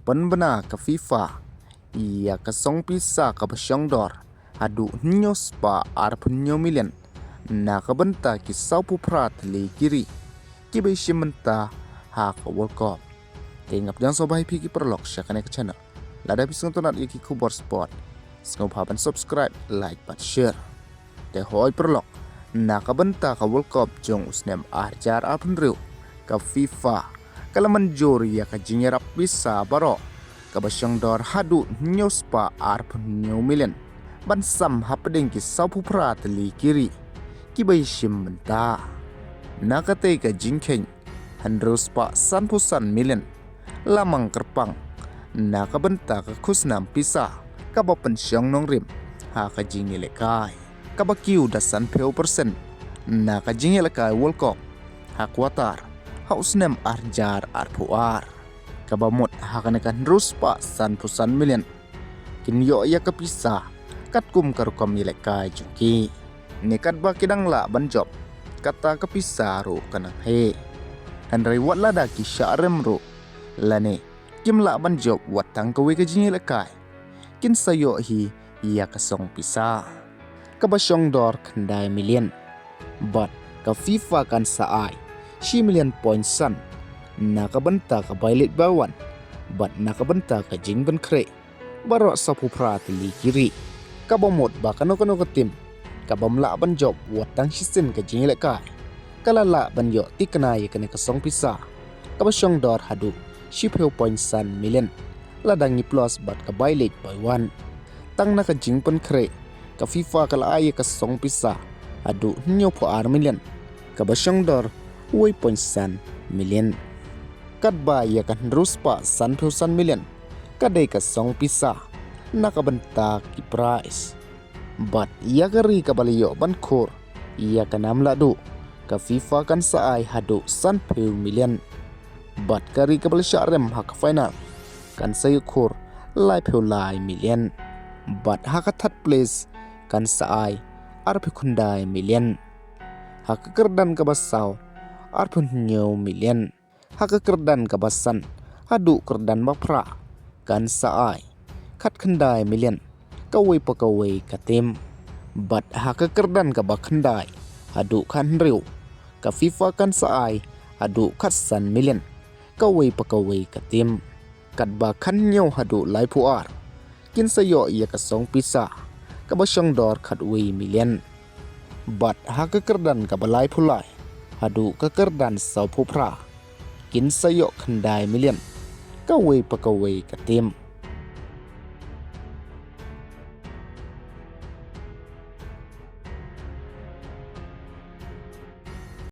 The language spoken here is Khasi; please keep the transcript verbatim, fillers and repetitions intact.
pynbna ka FIFA ïa ka song pisa kaba shongdor haduh hynñiew spah arphew hynñiew million na ka bynta ki sawphew phra tylli ki ri kiba ïashim bynta ha ka World Cup. Te nga pdiang sngewbha ïa phi ki paralok sha kane ka channel. Lada phi sngewtynnat ïa ki khubor sport, sngewbha ban subscribe, like bad share. Te hoi paralok, na ka bynta ka World Cup jong u snem ar hajar arphew hynriew, ka FIFA ka la mynjur ïa ka jingïarap pisa baroh kaba shongdor haduh hynñiew spah arphew hynñiew million ban sam hapdeng ki sawphew phra tylli ki ri kiba ïashim bynta. Na katei ka jingkheiñ, hynriew spah sanphew san million la mang kyrpang na ka bynta ka khusnam pisa kaba pynshong nongrim ha ka jingïalehkai, kaba kiew da sanphew percent na ka jingïalehkai World Cup ha Qatar ha u snem ar hajar arphew ar. Kaba mut ha kane ka hynriew spah sanphew san million kin ïoh ïa ka pisa katkum ka rukom ïalehkai jong ki. Ne katba ki dang lah ban jop, kata ka pisa ruh ka nang heh. Hynrei wat lada ki shah rem ruh lane kim lah ban jop wat tang kawei ka jingïalehkai, kin sa ïoh hi ïa ka song pisa kaba shongdor khyndai million. Bad ka FIFA kan sa ai shi million point san na ka bynta ka bai leit bai wan bad na ka bynta ka jingpynkhreh baroh sawphew phra tylli ki ri. Kaba mut ba kano kano ka tim kabym lah ban jop wat tang shisien ka jingïalehkai, ka la lah ban ïoh thikna ïa kane ka song pisa kaba shongdor haduh shiphew point san million lada ngi plus bad ka bai leit bai wan. Tang na ka jingpynkhreh, ka FIFA ka la ai ïa ka song pisa haduh hynñiewphew ar million kaba shongdor wei point san million. Katba ïa ka hynriew spah sanphew san million ka dei ka song pisa na ka bynta ki prize. Bad ïa ka ri kaba la ïoh ban khur ïa ka nam lahduh, ka FIFA kan sa ai haduh sanphew million. Bad ka ri kaba la shah rem ha ka final kan sa ïoh khur laiphew lai million. Bad ha ka third place kan sa ai arphew khyndai million. Ha ka kyrdan kaba saw, arphew hynñiew million. Ha ka kyrdan kaba san haduh kyrdan ba phra kan sa ai khatkhyndai million kawei pa kawei ka tim. Bad ha ka kyrdan kaba khyndai haduh khathynriew, ka FIFA kan sa ai haduh khatsan million kawei pa kawei ka tim. Katba khathynñiew haduh laiphew ar kin sa ïoh ïa ka song pisa kaba shongdor khatwei million. Bad ha ka kyrdan kaba laiphew lai haduh ka kyrdan sawphew phra kin sa ïoh khyndai million kawei pa kawei ka tim.